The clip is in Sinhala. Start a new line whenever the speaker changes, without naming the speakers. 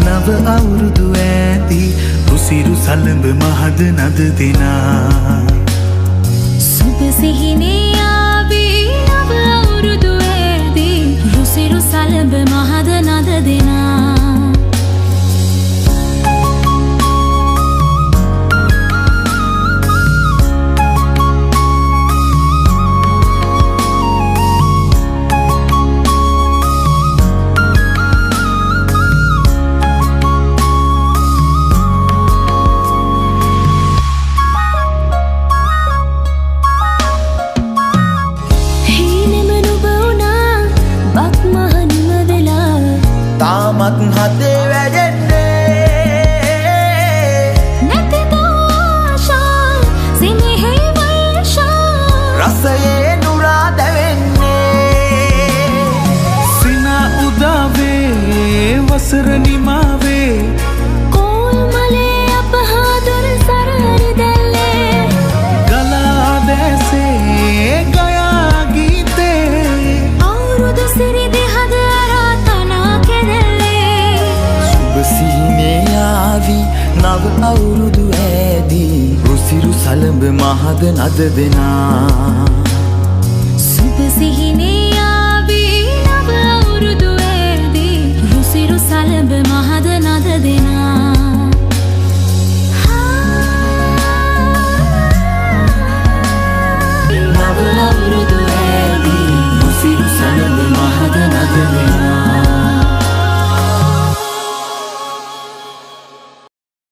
නව අවුරුදු ඈදී රුසිරු සලඹ මහද නද දෙනා.
සුබ සිහිනේ ආවී නව අවුරුදු ඈදී රුසිරු සලඹ මහද නද දෙනා.
තාමත් හදේ වැජෙන්නේ
නැති ආශා සිනෙහේ වර්ෂා
රසයේ නුරා දැවෙන්නේ.
සිනා උදාවේ වසර නිමාවේ
කෝල් මලේ අප හා දොර සරහරි දැල්ලේ
ගලා දැසේ ගයා ගීතේ
අවුරුදු සිරි දෙහද අරා තනා කෙදෙල්ලේ.
සුබ සිහිනේ ආවී නව අවුරුදු ඈදී රුසිරු සලඹ මහද නද දෙනා.
සුබ සිහිනේ